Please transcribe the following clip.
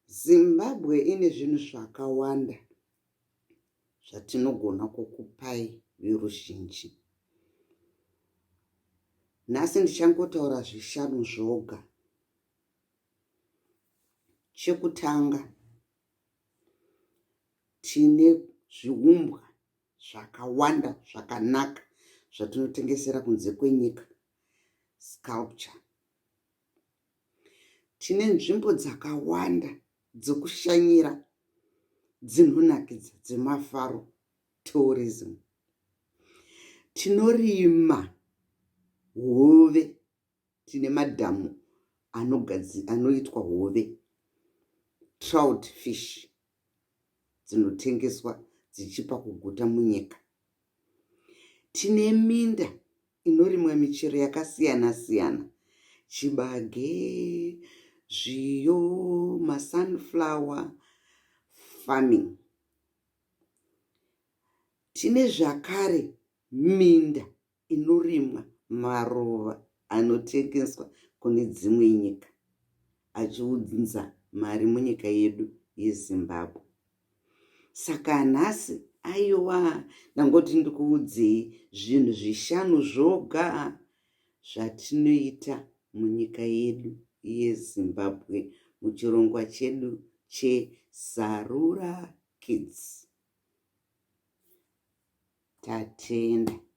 Zimbabwe ine zvinhu zvakawanda zvatinogona kukupai veruzhinji. Nhasi ndichangotaura zvishanu zvoga. Chekutanga, tine zviumbwa zvakawanda zvakanaka zvatinotengesera kunze kwenyika, sculpture. Tine nzvimbo dzakawanda dzekushanyira dzinonakidza dzemafaro, tourism. Tinorima hove, tine madhamu anoitwa hove, trout fish, dzinotengeswa dzichipa kuguta munyika. Tine minda inorimwa michero yakasiyana siyana, chibage, zviyo, masunflower, farming. Tine zvakare minda inorimwa maruva anotengeswa kune dzimwe nyika achiunza mari munyika yedu yeZimbabwe. Saka nhasi aiwa ndangoti ndikuudzei zvinhu zvishanu zvoga zvatinoita munyika yedu yeZimbabwe muchirongwa chedu cheSarura Kids. Tatenda.